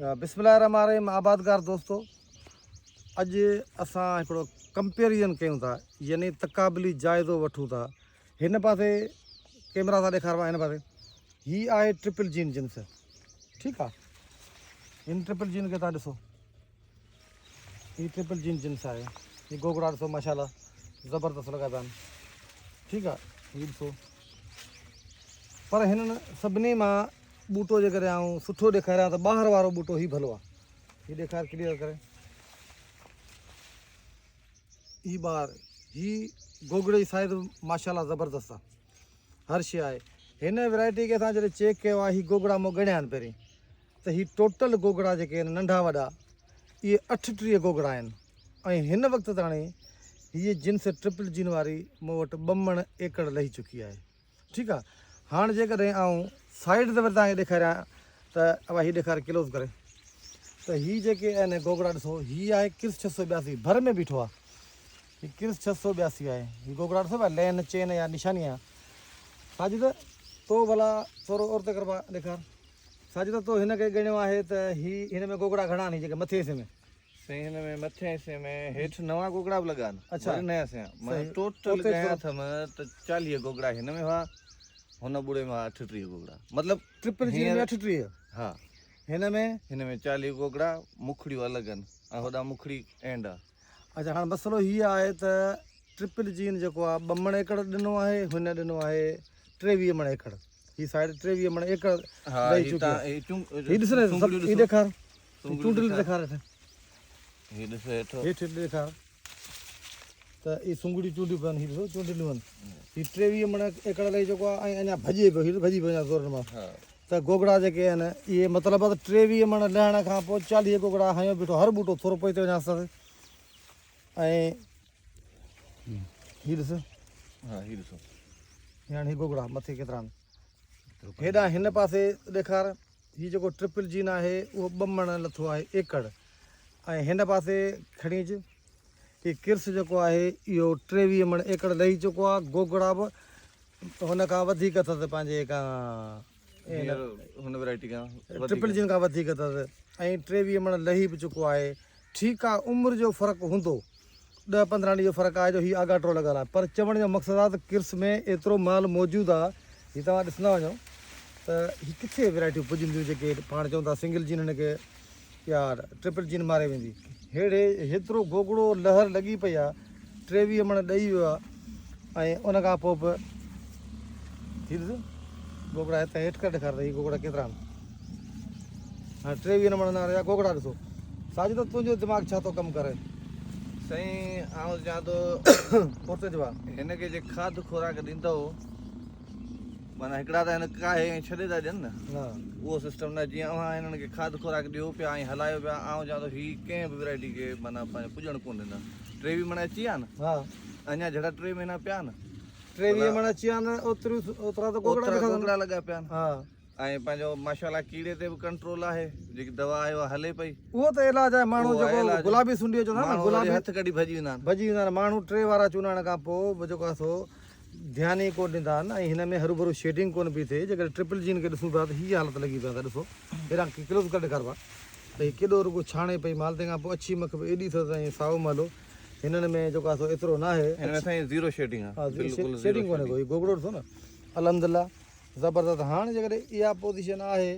بسم الله الرحمن الرحيم آبادگار دوستو اڄ اسان هڪڙو ڪمپيريزن ڪيون ٿا يعني تقابلي جائزو وٺون ٿا هن پاسي ڪيمرا سان ڏيکاربا هن پاسي هي آهي ٽرپل جين جنس ٺيڪ آ هن ٽرپل جين کي تان ڏسو هي ٽرپل جين جنس آهي هي گوگڙا ڏسو ماشاءالله زبردست لڳا پيا آهن ٺيڪ آ هي ڏسو پر هنن سڀني مان ٻوٽو جيڪڏهن آئون سٺو ڏيکاريان ته ٻاهر وارو ٻوٽو هي ڀلو آ هي ڏيکار ڪليئر ڪري هي ٻاهر هي گوگڙي جي سائز ماشاءالله زبردست آ هر شي آهي هن ورائٽي کي اسان جڏهن چيڪ ڪيو آهي هي گوگڙا مون ڳڻيا آهن پهرين ته هي ٽوٽل گوگڙا جيڪي آهن ننڍا وڏا اهي 38 گوگڙا آهن ۽ هن وقت تاڻي هيء جنس ٽرپل جين واري مون وٽ ٻه مڻ ايڪڙ لهي چڪي آهي. ٺيڪ آ هاڻ جيڪڏهن آئون سائيڊ تي وري توهان کي ڏيکاريان ته ابا هي ڏيکار ڪلوز ڪري ته هي جيڪي آهن گوگڙا ڏسو هي آهي ڪرس 682 ڀر ۾ بيٺو آ هي ڪرس 682 آهي هي گوگڙا ڏسو پيا لين چين يا نشاني آ ساجد تو ڀلا ٿورو اورتي ڪر با ڏيکار ساجد تو هن کي ڳڻيو آهي ته هي هن ۾ گوگڙا گهڻا آهن هي جيڪي مٿي حصي ۾. سائين هن ۾ مٿين حصي ۾ هيٺ نوان گوگڙا به لڳا آهن اڇا وري نيا سيان معنيٰ ٽوٽل ڳڻيا اٿم ته 40 گوگڙا هن ۾ هئا هن ٻڙي ۾ هئا 38 گوگڙا مطلب ٽرپل جي ۾ 38 ها هن ۾ هن ۾ 40 گوگڙا مکڙيون الڳ آهن ۽ هوڏانهن مکڙي اينڊ آ. اڇا هاڻ مسئلو هي آهي ته ٽرپل جين جيڪو آ ٻه مڻ ايڪڙ ڏنو آهي هن ڏنو آهي 23 مڻ ايڪڙ هي سائيڊ 23 مڻ ايڪڙ ها لهي هي چڪي تان آهي هي چون هي ڏس نه سڀ سونگڙيون هي ڏسو ڏيکار سونگڙيون چونڊل ڏيکار ڏيکار هيٺ هي ڏس هيٺ هيٺ ڏيکار ته هي سونگڙيون چونڊيون پيون هي ڏسو چونڊليون آهن هي 23 مڻ ايڪڙ لهي چڪو آهي ۽ اڃا ڀڄي پيو هي ڀڄي پيو اڃا زورن مان ها ته گوگڙا جيڪي آهن اهي مطلب ته 23 مڻ لهڻ کان پوء 40 گوگڙا هنيو بيٺو هر ٻوٽو ٿورو پوئتي وڃان سر ۽ هي ڏس ها هي ڏسو هاڻي هي گوگڙا مٿي ڪيترا آهن هيڏانهن هن پاسي ڏيکار هي جيڪو ٽرپل جين آهي اهو ٻه مڻ لٿو آهي ايڪڙ ۽ هن پاسي کڻي اچ هي ڪرس جيڪو آهي اهو 23 مڻ ايڪڙ لهي چڪو آهي گوگڙا به هن کان وڌيڪ اٿس پنهنجي کان هن ورائٽي کان ٽرپل جين کان وڌيڪ اٿس ۽ 23 مڻ لهي به چڪو آهي ٺيڪ آ عمر جو فرق هوندو ڏهه پندرهن ڏينهن جو فرق آهي جو هي آڳاٽو لڳل آهي پر چوڻ جو مقصد آهي ته ڪرس ۾ ايترو مال موجود آهي هي توهان ڏسندا وڃو ته هي ڪٿي ورائٽيون پڄنديون جيڪي پاڻ چون ٿا سنگل جين هن کي يا ٽرپل جين ماري ويندي ههڙي هيترو گوگڙو لهر لڳي پئي آهي 23 مڻ ڏئي ويو آهي ۽ ان کان پوء به هي ڏس گوگڙا هتي هيٺ ڪري ڏيکار ته هي گوگڙا ڪيترا آهن هاڻي 23 مڻ نه رهيا گوگڙا ڏسو ساجد تنهنجو دماغ ڇا ٿو ڪم ڪري؟ سائين آئون چوان ٿو پوتي جوا هن کي جي کاڌ خوراڪ ڏيندو معنيٰ هڪڙا ته هن ڪاهي ۽ ڇڏي ٿا ڏين نه اهو سسٽم نه جيئن اوهان هنن کي کاڌ خوراڪ ڏيو پيا ۽ هلايو پيا آئون چوان ٿو هي ڪنهن به ورائٽي کي معنيٰ پنهنجو پڄڻ ڪونه ڏيندا 23 مڻ اچي ويا نه اڃا جھڙا 3 مهينا پيا نه 23 مڻ اچي ويا نه اوتريون اوترا ته گوگڙا لڳا پيا آهن ۽ پنهنجو ماشاءالله ڪيڙي تي به ڪنٽرول آهي جيڪي دوا آهي اها هلي پئي. اهو ته علاج آهي ماڻهو جيڪو گلابي سنڊي چوندا آهن نه گلابي هٿ ڪڍي ڀڄي ويندا آهن ڀڄي ويندا آهن ماڻهو ٽي وارا چونڊائڻ کان پوء به جيڪو آهي سو ڌيان ئي ڪونه ڏيندا آهن ۽ هن ۾ هروڀرو شيڊنگ ڪونه پئي ٿئي جيڪڏهن ٽرپل جين کي ڏسون پيا ته هي حالت لڳي پئي آهي ڏسو هيڏانهن ڪلوز ڪري ڏيکاربا ته هي ڪيڏو رڳو ڇاڻي پئي مال تنهن کان پوء اڇي مک به ايڏي اٿس ۽ سائو مالو هنن ۾ جيڪو آهي سو ايترو ناهي. هن ۾ سائين زيرو شيڊنگ آهي بلڪل شيڊنگ ڪونهي ڪو هي گوگڙو ڏسو نه الحمدلله زبردست هاڻ جيڪڏهن اها پوزيشن آهي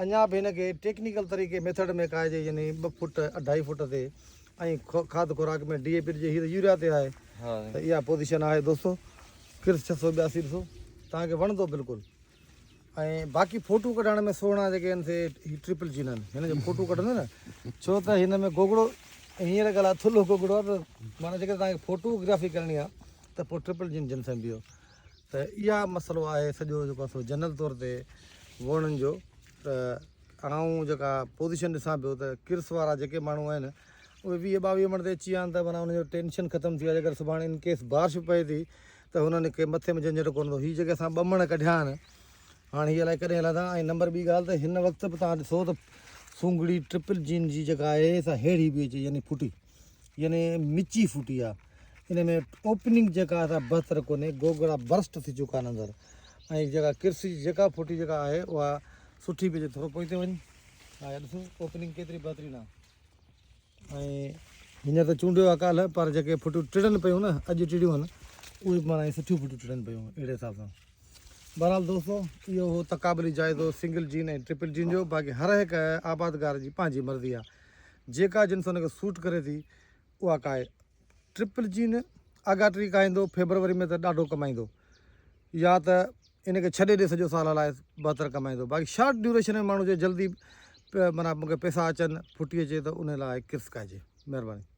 اڃا به هن کي ٽيڪنيڪل طريقي ميٿڊ ۾ کائجي يعني ٻه فوٽ اڍائي فوٽ تي ۽ کاڌ خوراڪ ۾ ڊي اي پي ڏجي هي ته يوريا تي آهي ته اها پوزيشن آهي دوستو ڪرس 682 ڏسو توهان کي وڻندو بلڪل ۽ باقي فوٽو ڪڍڻ ۾ سهڻا جيڪي آهن سي هي ٽرپل جين آهن هن جو فوٽو ڪڍندو نه ڇو ته هن ۾ گوگڙو هينئر ڳالهه آهي ٿلهو گوگڙو آهي ته معنيٰ جيڪڏهن توهان کي فوٽوگرافي ڪرڻي آهي ته پوء ٽرپل جين جن سان بيهو ته اها مسئلو آهي سڄو جيڪو آهي سو جنرل طور تي ووڻن جو ته آئون جيڪا پوزيشن ڏسان پيو ته ڪرس وارا جيڪي ماڻهو آهن اهي 20 22 مڻ تي اچي ويا آهن ته معنيٰ ان جو ٽينشن ختم ٿي ويو آهي جيڪر سڀاڻي ان ڪيس بارش پئي ٿي ته هنن کي مٿي ۾ جهنجهٽ ڪونه هوندو هي جيڪي اسان ٻه مڻ ڪڍيا آهن هاڻي هي الائي ڪڏهن هلندا ۽ نمبر ٻي ڳالهه ته هن وقت به توهان ڏسو ته سونگڙي ٽرپل جين جي جيڪا آهي سا ههڙي به اچي يعني ڦٽي يعني مچي ڦٽي آ ان ۾ اوپننگ جيڪا آهي سا بهتر ڪونهي گوگڙا برسٽ ٿي چڪا آهن اندر ۽ جيڪا ڪرسي جي جيڪا ڦٽي جيڪا آهي اها سٺي به اچي ٿورو پوئتي وڃ. ها ڏسو اوپننگ ڪيتري بهترين آ ۽ هينئر ته چونڊيو آ ڪالهه پر جيڪي ڦٽيون ٽڙن پيون نه اڄ ٽڙيون آهن اهي به معنيٰ سٺيون ڦٽيون ٽڙن پيون اهڙي حساب سان. بهرحال دوستو اهو هو تقابلي جائزو سنگل جين ۽ ٽرپل جين جو باقي هر هڪ آبادگار جي پنهنجي مرضي آ جيڪا جنس ان کي سوٽ ڪري ٿي اها ڪاهي ٽرپل جين آڳاٽري ڪاهيندو فيبروري ۾ ته ڏاڍو ڪمائيندو يا ته ان کي ڇڏي ڏي سڄو سال هلائي بهتر ڪمائيندو باقي شارٽ ڊيوريشن ۾ ماڻهو چئي جلدي معنيٰ مونکي پئسا اچن ڦٽي اچي ته ان لاء ڪرس ڪاهجي مهرباني.